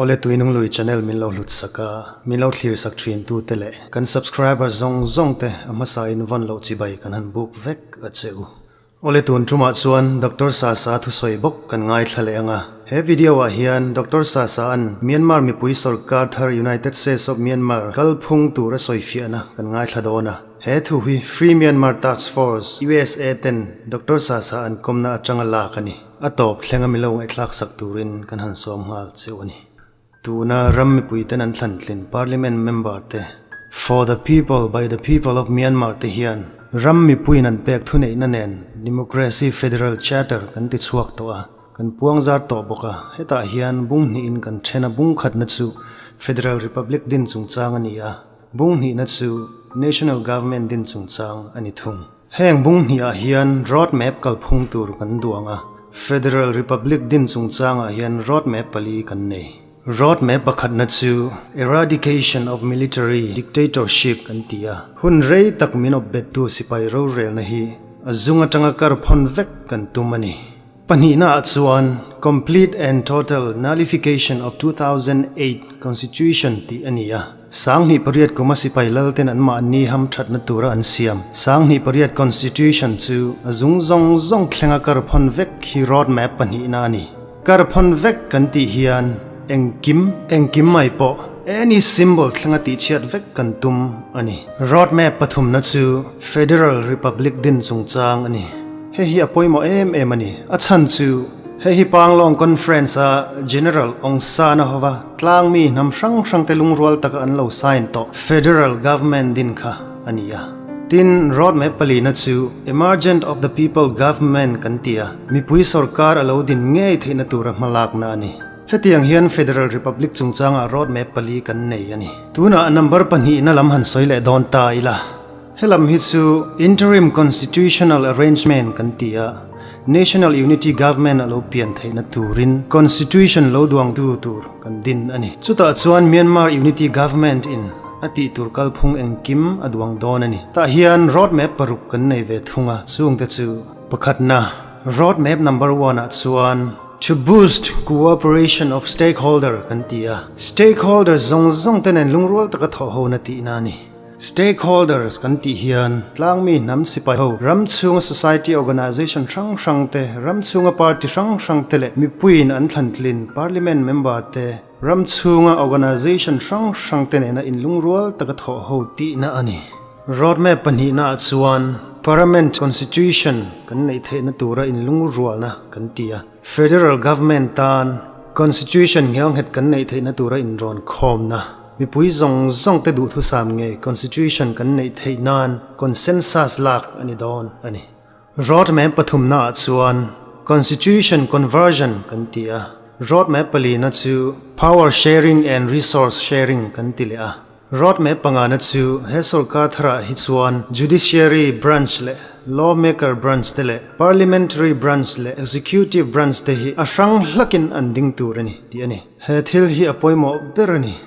Awle Tuinung Lui channel min lo hlut sak a, min lo thlir sak thin tu te leh kan subscriber zawng zawng te a hmasa in vawn loh chibai kan han buk vek a che u. Awle tun tumah chuan Doctor Sasa thusawi bawk kan ngaithla leh ang a. He video ah hian Doctor Sasa an Myanmar mipui sorkar thar United States of Myanmar kalphung tur a sawifiahna kan ngaithla dawn a. He thu hi Free Myanmar Task Force, USA ten Doctor Sasa an kawmna atanga lak a ni. A tawp thlenga milo ngaihthlak sak turin kan han sawm nghal cheu a ni. Tuna ram mipui ten an thlan tlin Parliament member te, For the people, by the people of Myanmar te hian ram mipuiin an pek thuneihna nen Democracy Federal Charter kan ti chhuak tawh a, kan puang zar tawh bawk a, hetah hian bung hnihin kan then a bung khatna chu Federal Republic din chungchang a ni a, bung hnihna chu National Government din chungchang a ni thung. Heng bung hnihah hian road map kalphung tur kan duang a, Federal Republic din chungchangah hian road map pali kan nei. Road map pakhatna chu Eradication of Military Dictatorship kan ti a, hun rei tak min awp bettu sipai rorelna hi a zung atanga kar phawn vek kan tum a ni. Pahnihnaah chuan Complete and Total Nullification of 2008 Constitution tih a ni a. 2008 kuma sipai lalten anmahni hamthatna tura an siam. 2008 Constitution chu a zung zawng zawng thlenga kar phawn vek hi road map pahnihna a ni. Kar phawn vek kan tih hian engkim engkim mai pawh any symbol thlenga tihchhiat vek kan tum a ni. Road map pathumna chu Federal Republic din chungchang a ni. Hei hi a pawimawh em em a ni. A chhan chu hei hi Panglong Conference a General Aung San a hova tlangmi hnam hrang hrang te lungrual taka an lo sign tawh Federal Government din kha a ni a. Tin, road map palina chu Emergent of the People Government kan ti a, mipui sorkar a lo din ngei theihna tura hmalakna a ni. Hetiang hian Federal Republic chungchangah road map pali kan nei a ni. Tunah number pahnihna lam han sawi leh dawn ta ila. Helam hi chu Interim Constitutional Arrangement kan ti a, National Unity Government a lo pian theihna turin Constitution lo duangtu tur kan din a ni. Chutah chuan Myanmar Unity Government in a tih tur kalphung engkim a duang dawn a ni. Tah hian road map paruk kan nei ve thung a, chungte chu pakhatna, Road map number one ah chuan To boost cooperation of stakeholder kan ti a, stakeholders zawng zawng te nen lungrual taka thawhhona tihna a ni. Stakeholders kan tih hian tlangmi hnam sipai ho, ram chhunga society organisation hrang hrang te, ram chhunga party hrang hrang te leh mipuiin an thlantlin parliament member te, ram chhunga organisation hrang hrang te nena inlungrual taka thawh ho tihna a ni. Roadmap pahnihnaah chuan Parliament Constitution kan neih theihna tura inlungrualna kan ti a, Federal Government tan Constitution nghel nghet kan neih theihna tura inrawn khawmna, Mipui zawng zawng te duhthusam nge Constitution kan neih theih nan consensus lak a ni dawn a ni. Road map pathumna ah chuan Constitution conversion kan ti a, road map palina chu Power sharing and resource sharing kan ti leh a. Road map pangana chu he sorkar tharah hi chuan Judiciary branch leh Law maker branch te leh Parliamentary branch leh Executive branch te hi a hrang hlakin an ding tur a ni tih a ni. He thil hi a pawimawh ber a ni.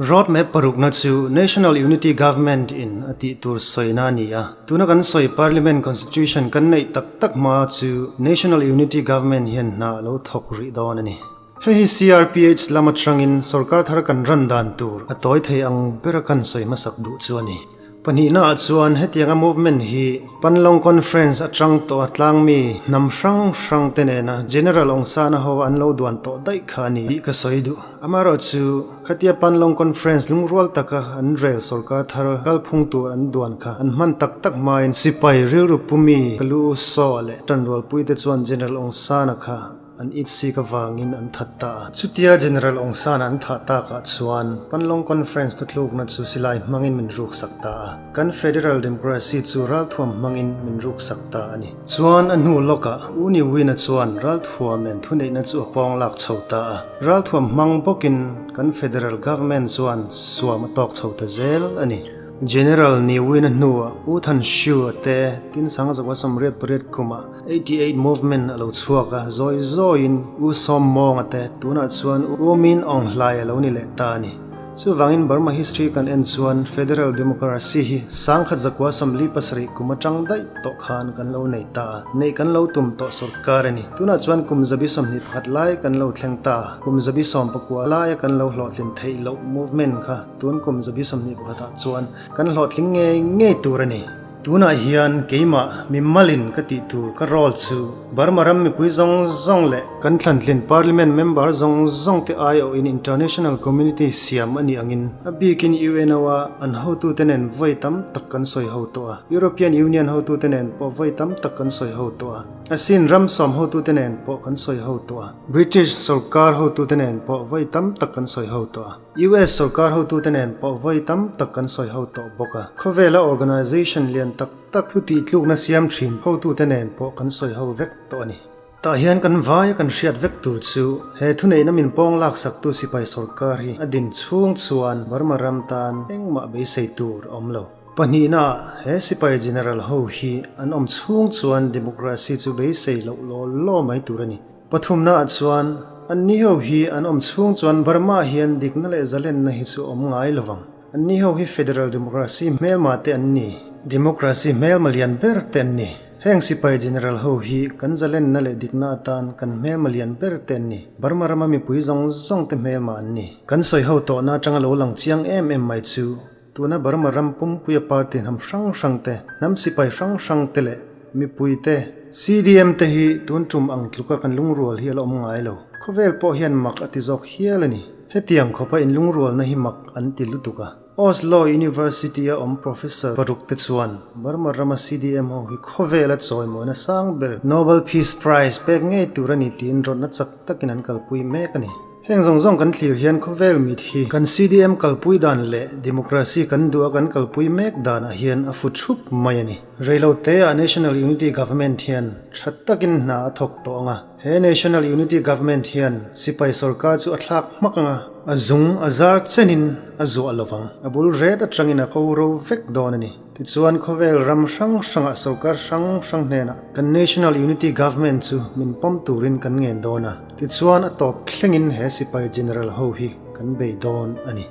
Road map parukna chu National Unity Government in a tih tur sawina a ni a. Tuna kan sawi Parliament Constitution kan neih tak tak hma chu National Unity Government hian hna a lo thawk rih dawn a ni. Hei hi CRPH lam atangin sorkar thar kan ran dan tur a tawi thei ang bera kan sawi hmasak duh chu a ni. Pahnihnaah chuan hetianga movement hi Panlong Conference atang tawh a tlangmi hnam hrang hrang te nena General Aung San a ho an lo duan tawh daih kha a ni tih ka sawi duh. Amaherawhchu khatia Panlong Conference lungrual taka an rel sorkar thar kalphung tur an duan kha an hman tak tak hmain sipai rilru pumi Kalu U Saw leh tanrualpuite chuan General Aung San-a kha An itsik avangin an that ta a. Chutia General Aung San an thah takah chuan Panlong Conference thutlukna chu silai hmangin min ruksak ta a. Kan Federal Democracy chu ralthuam hmangin min ruksak ta a ni. Chuan a hnu lawkah U Ni Win-a chuan ralthuam nen thuneihna chu a pawng lak chho ta a. Ralthuam hmang bawkin kan Federal Government chuan suam a tawk chho ta zel a ni. General Ni Win-a hnuah U Than Shu-a te tin sangzawka 88 kumah 88 movement a lo chhuak a, zawi zawiin U Sawm Mawnga te tunah chuan U Min Aung Hlai a lo ni leh ta a ni. Chuvangin Burma history kan en chuan Federal Democracy hi 1947 kum atang daih tawh khan kan lo nei ta a, neih kan lo tum tawh sorkar a ni. Tunah chuan kum 21 lai kan lo thleng ta a, kum 19 laia kan lo hlawhtlin theih loh movement kha tun kum 21 ah chuan kan hlawhtling ngei ngei tur a ni. Tunah hian keimah mimalin ka tih tur ka role chu Burma ram mipui zawng zawng leh kan thlantlin Parliament member zawng zawng te aiawhin international community siam a nih angin a bikin UNO a an hotute nen vawi tam tak kan sawi ho tawh a, European Union hotute nen pawh vawi tam tak kan sawi ho tawh a, Asin ram sawm hotute nen pawh kan sawi ho tawh a, British sorkar hotute nen pawh vawi tam tak kan sawi ho tawh a. US sorkar hotute nen pawh vawi tam tak kan sawi ho tawh bawk a. Khawvela organisation lian tak tak thu tihtlukna siam thin hotute nen pawh kan sawi ho vek tawh a ni. Tah hian kan vaia kan hriat vek tur chu he thuneihna min pawng laksaktu sipai sorkar hi a din chhung chuan Burma ram tan engmah beisei tur a awm lo. Pahnihna he sipai general ho hi an awm chhung chuan democracy chu beisei loh law law mai tur a ni. Pathumnaah chuan, anni ho hi an awm chhung chuan Burma hian dikna leh zalenna hi chu awm ngai lo vang. Anni ho hi Federal Democracy hmelma te an ni. Democracy hmelma lian ber te an ni. Heng sipai General ho hi kan zalenna leh dikna atan kan hmelma lian ber te an ni. Burma rama mipui zawng zawng te hmelma an ni. Kan sawi ho tawhna atanga lo lang chiang em em mai chu tuna Burma ram pumpuia party hnam hrang hrang te, hnam sipai hrang hrang te leh mipui te, CDM te hi tun tum ang tluka kan lungrual hi a la awm ngai lo. Khawvel pawh hian mak a ti zawk hial a ni. Hetiang khawpa inlungrualna hi mak an ti lutuk a. Oslo University a awm Professor paruk te chuan Burma rama CDM ho hi khawvela chawimawina sang ber Nobel Peace Prize pek ngei tur a ni tiin rawtna chak takin an kalpui mek a ni. Heng zawng zawng kan thlir hian khawvel mit hi kan CDM kalpui dan leh democracy kan duh a kan kalpui mek danah hian a fu thup mai a ni. Reilo teah National Unity Government hian tha takin hna a thawk tawh ang a. He National Unity Government hian sipai sorkar chu a thlak hmak ang a, a zung a zar chenin a zuah lovang. A bul ret atangin a ko ro vek dawn a ni. Tichuan khawvel ram hrang hrangah sorkar hrang hrang hnenah kan National Unity Government chu min pawm turin kan ngen dawn a, tichuan a tawp thlengin he sipai general ho hi kan bei dawn a ni.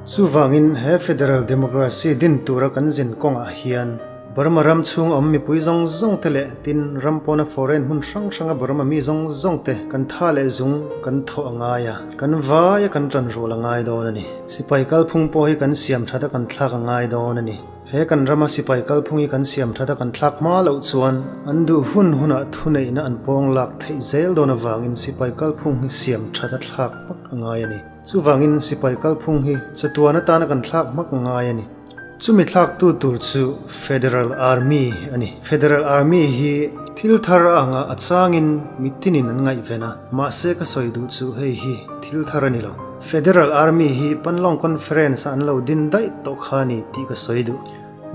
Chuvangin he Federal Democracy din tura kan zin kawngah hian Burma ram chhung awm mipui zawng zawng te leh tin ram pawna foreign hmun hrang hranga Burma mi zawng zawng te kan tha leh zung kan thawh a ngai a, kan vaia kan tanrual a ngai dawn a ni. Sipai kalphung pawh hi kan siam that a kan thlak a ngai dawn a ni. He kan rama sipai kalphung hi kan siam that a kan thlak hma loh chuan an duh hun hunah thuneihna an pawng lak theih zel dawn avangin sipai kalphung hi siam that a thlak hmak a ngai a ni. Chuvangin sipai kalphung hi chatuan atana kan thlak hmak a ngai a ni. Chumi thlaktu tur chu Federal Army a ni. Federal Army hi thil thar a anga a changin mitinin an ngaihven a, mahse ka sawi duh chu hei hi thil thar a ni lo. Federal Army hi Panlong Conference a an lo din daih tawh kha ni tih ka sawi duh.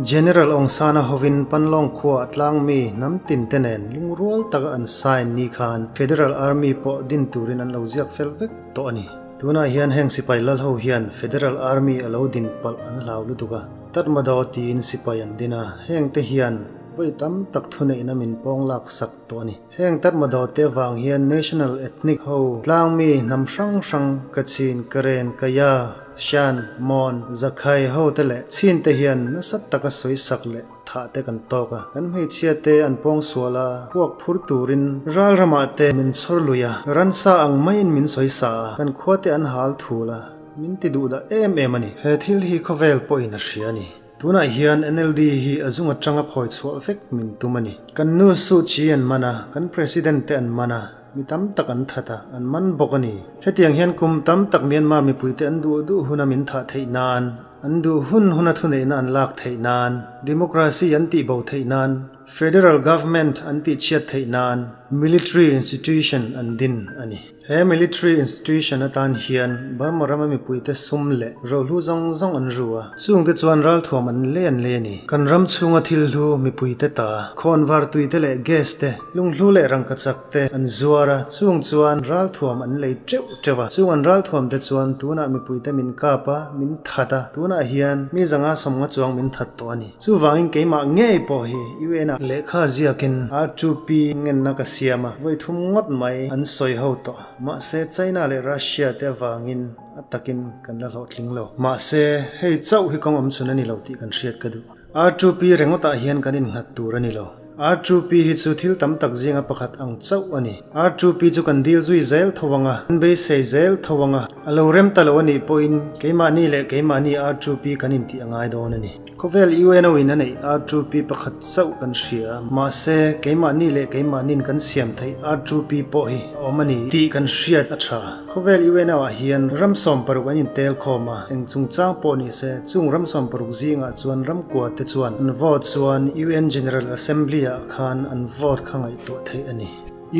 General Aung San-a hovin Panlong khua a tlangmi hnam tin te nen lungrual taka an sign ni khan Federal Army pawh din turin an lo ziak fel vek tawh a ni. Tunah hian heng sipai lal ho hian Federal Army a lo din palh an hlau lutuk a, Tatmadaw tiin sipai an din a, heng te hian vawi tam tak thuneihna min pawng lak sak tawh a ni. Heng Tatmadaw te avang hian National Ethnic ho tlangmi hnam hrang hrang Kachin, Karen, Kaya, Shan, Mon, Zakhai ho te leh Chin te hian nasa taka sawi sak leh Thah te kan tawk a, kan hmeichhia te an pawng sual a, puak phur turin ral ramah te min chhawr lui a, ransa ang maiin min sawi sa a, kan khua te an hal thul a, min ti duh dah em em a ni. He thil hi khawvel pawhin a hria a ni. Tunah hian NLD hi a zung atanga phawi chhuah vek min tum a ni. Kan nu Suu Kyi an man a, kan President te an man a, mi tam tak an that a, an man bawk a ni. Hetiang hian kum tam tak Myanmar mipuite an duh duh huna min thah theih nan, An duh hun huna thuneihna an lak theih nan, democracy an tih bo theih nan, federal government an tih chhiat theih nan military institution an din a ni. He military institution atan hian Burma rama mipuite sum leh rohlu zawng zawng an ru a, chungte chuan ralthuam an lei an lei a ni. Kan ram chhunga thil hlu mipuite ta, khawnvar tuite leh gas te, lunghlu leh rangkachak te an zuar a, chung chuan ralthuam an lei teuh teuh a. Chung an ralthuam te chuan tunah mipuite min kap a, min that a, tunah hian mi zanga sawmnga chuang min that tawh a ni. Chuvangin keimah ngei pawh hi UN-a. hnenah lehkha ziakin R2P ngenna ka siam a, vawi thum ngawt mai an sawi ho tawh. Mahse China leh Russia te avangin a takin kan la hlawhtling lo. Mahse hei chauh hi kawng awm chhun a ni lo tih kan hriat ka duh. R2P ringawtah hian kan innghat tur a ni lo. R2P hi chu thil tam tak zinga pakhat ang chauh a ni. R2P chu kan dil zui zel tho ang a, kan beisei zel tho ang a, a lo rem ta lo a nih pawhin keimahni leh keimahni R2P kan intih a ngai dawn a ni. Khawvel UNO in a neih R2P pakhat chauh kan hria a, mahse keimahni leh keimahnin kan siam theih R2P pawh hi a awm a ni tih kan hriat a tha. Khawvel UNO ah hian ram 60 an intel khawm a, eng chungchang pawh ni se chung ram 60 zingah chuan ramkua te chuan an vote chuan UN General Assembly ah khan an vote kha ngaihtuah theih a ni.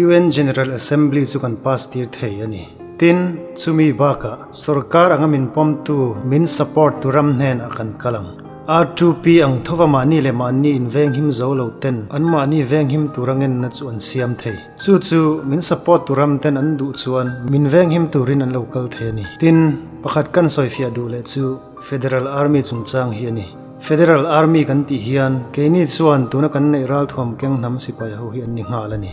UN General Assembly chu kan pass tir thei a ni. Tin, chumi bakah sorkar anga min pawmtu, min support tu ram hnenah kan kal ang. R2P ang thova mahni leh mahni invenghim zo lo ten anmahni venghim tura ngenna chu an siam thei. Chu chu min support tu ram ten an duh chuan min venghim turin an lo kal thei a ni. Tin, pakhat kan sawifiah duh leh chu Federal Army chungchang hi a ni. Federal Army kan tih hian keini chuan tuna kan neih ralthuam keng hnam sipai ho hi an ni nghal a ni.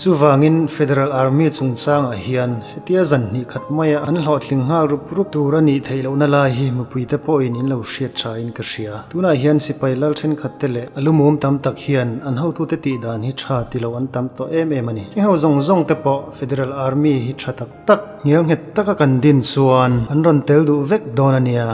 Chuvangin Federal Army chungchangah hian hetia zan hnih khat maia an hlawhtling nghal rup rup tur a nih theih lohna lai hi mipuite pawhin in lo hriat thain ka hria. Tunah hian sipai lal thenkhat te leh a lumum tam tak hian an hotute tih dan hi tha ti lo an tam tawh em em a ni. Heng ho zawng zawng te pawh Federal Army hi tha tak tak, hnial nghet taka kan din chuan an rawn tel duh vek dawn a nia.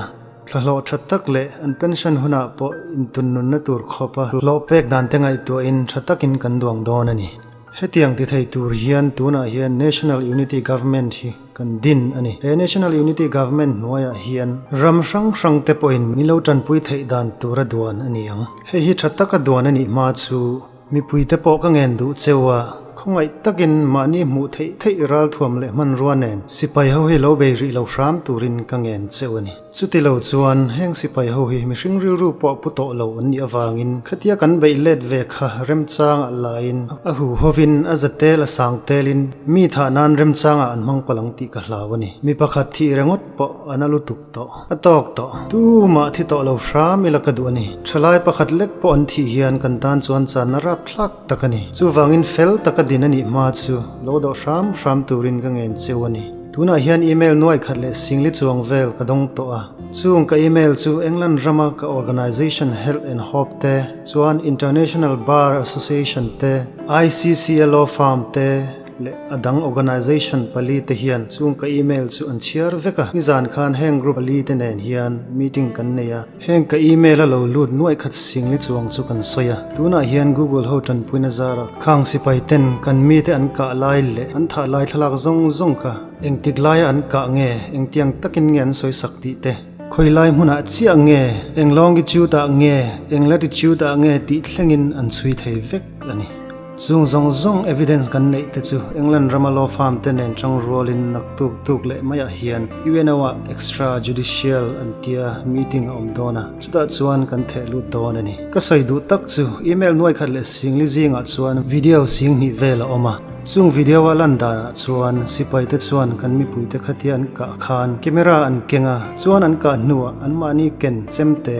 Thlahlawh tha tak leh an pension hunah pawh intunnunna tur khawpa hlawh pek dan te ngaihtuahin tha takin kan duang dawn a ni. Hetiang ti thei tur hian tunah hian National Unity Government hi kan din a ni. He National Unity Government hnuaiah hian ram hrang hrang te pawhin min lo tanpui theih dan tura duan a ni ang. Hei hi tha taka duan a nih hma chu Mipuite pawh ka ngen duh cheu a, khawngaih takin mahni hmuh theih theih ralthuam leh hmanrua nen sipai ho hi lo bei rih lo hram turin ka ngen cheu a ni. Chuti lo chuan heng sipai ho hi mihring rilru pawh pu tawh lo an nih avangin khatia kan beih let ve kha remchangah laiin a huhovin a za tel a sang telin mi thah nan remchangah an hmang palh ang tih ka hlau a ni. Mi pakhat thih ringawt pawh a na lutuk tawh. A tawk tawh. Tumah thi tawh lo hram ila ka duh a ni. Thalai pakhat lek pawh an thih hian kan tan chuan channa rapthlak tak a ni. Chuvangin fel taka din a nih hma chu lo dawh hram hram turin ka ngen cheu a ni. Tunah hian email nuai khat leh singli chuang vel ka dawng tawh a. Chung ka email chu England rama ka organisation Health and Hope te, chuan International Bar Association te, ICCA Law Firm te, leh a dang organisation pali te hian chung ka email chu an chhiar vek a, nizan khan heng group pali te nen hian meeting kan nei a, heng ka email a lo lut nuaih khat singli chuang chu kan sawi a, tunah hian Google ho tanpuina zarah khang sipai ten kan mite an kah lai leh an thah lai thlalak zawng zawng kha engtik laia an kah nge, engtiang takin nge an sawi sak tih te, khawi lai hmunah chiah nge, eng longitude ah nge, eng latitude ah nge tih thlengin an chhui thei vek a ni. Chung zawng zawng evidence kan neih te chu England rama law firm te nen tang rualin naktuk tuk leh maiah hian UNO ah extra judicial an tia meeting a awm dawn a, chutah chuan kan theh lut dawn a ni. Ka sawi duh tak chu email nuai khat leh singli zingah chuan video sing hnih vel a awm a, chung video a lan danah chuan sipai te chuan kan mipui te khatia an kah khan camera an keng a, chuan an kah hnuah anmahni ken chemte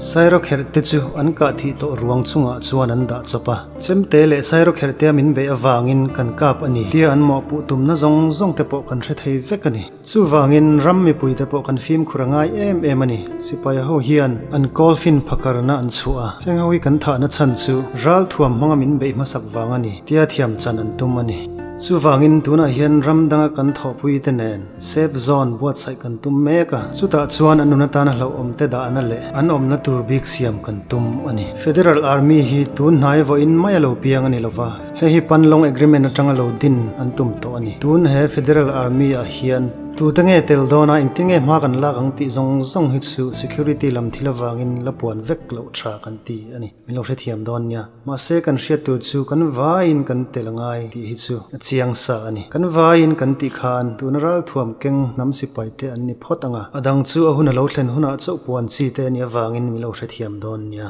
sairawkherh te chu an kah thih tawh ruang chungah chuan an dah chawp a. Chemte leh Sairawkherhtea min beih avangin kan kap a ni tia an mawhpuh tumna zawng zawng te pawh kan hre thei vek a ni. Chuvangin ram mipui te pawh kan fimkhur a ngai em em a ni. Sipai ho hian an kawl fin phakarna an chhuah a, heng ho hi kan thahna chhan chu ralthuam hmanga min beih hmasak vang a ni tia thiam chan an tum a ni. Chuvangin tunah hian ram danga kan thawhpui te nen Safe zone buatsaih kan tum mek a, chutah chuan an nun atana hlauhawm te dahna leh an awmna tur bik siam kan tum a ni. Federal Army hi tun hnai vawiin mai a lo piang a ni lova, hei hi Panlong Agreement atanga lo din an tum tawh a ni. Tun he Federal Army ah hian tute nge tel dawna engtinge hma kan lak ang tih zawng zawng hi chu security lam thil avangin la puan vek loh tha kan ti a ni. Min lo hrethiam dawn nia. Mahse kan hriat tur chu kan vaiin kan tel a ngai tih hi chu a chiang sa a ni. Kan vaiin kan tih khan tuna ralthuam keng hnam sipai te an ni phawt ang a, a dang chu a hun a lo thlen hunah chauh puan chi te a nih avangin min lo hrethiam dawn nia.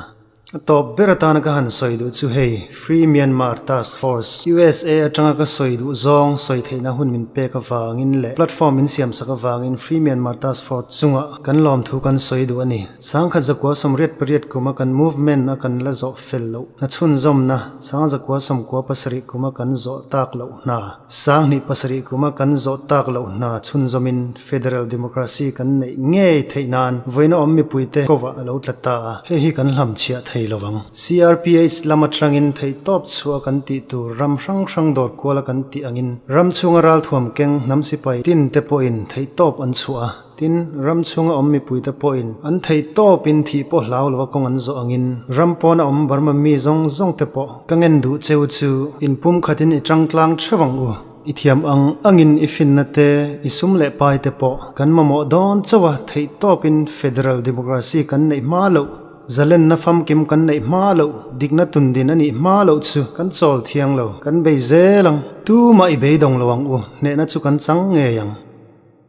A tawp ber atana ka han sawi duh chu hei, Free Myanmar Task Force, usa atanga ka sawi duh zawng sawi theihna hun min pek avangin leh platform min siamsak avangin Free Myanmar Task Force chungah kan lawmthu kan sawi duh a ni. Sangkhat zakua sawmriat pariat kuma kan movement a kan la zawh fel loh hna chhunzawmna, sang zakua sawmkua pasarih kuma kan zawh tak loh hna, sanghnih pasarih kuma kan zawh tak loh hna chhunzawmin, Federal Democracy kan neih ngei theih nan vawiina awm mipuite kovah a lo tla ta a, hei hi kan hlamchhiah thei lo ang. CRPH lam atangin theihtawp chhuah kan tih tur ram hrang hrang dawr kuala kan tih angin ram chhunga ralthuam keng hnam sipai tin te pawhin theihtawp an chhuah a, tin, ram chhunga awm mipuite pawhin an theihtawpin thih pawh hlau lova kawng an zawh angin ram pawna awm Burma mi zawng zawng te pawh ka ngen duh cheu chu inpumkhatin i tangtlang theuh ang u. I thiam ang angin i finna te, i sum leh pai te pawh kan mamawh dawn chauh a, theihtawpin Federal Democracy kan neih hma loh, zalenna famkim kan neih hma loh, dikna tundin a nih hma loh chu kan chawl thiang lo, kan bei zel ang. Tumah i beidawng lo ang u, hnehna chu kan chang ngei ang.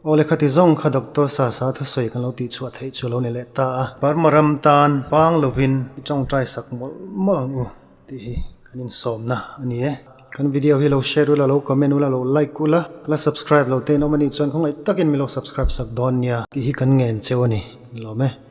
Aw le khati zawng kha Doctor Sasa thusawi kan lo tihchhuah theih chu lo ni leh ta a. Burma ram tan pang lovin i tawngtai sak mawlh mawlh ang u tih hi kan insawmna a ni e. Kan video hi lo share ula, lo comment ula, lo like ula, la subscribe lo te in awm a nih chuan khawngaih takin min lo subscribe sak dawn nia tih hi kan ngen cheu a ni. Lawm e.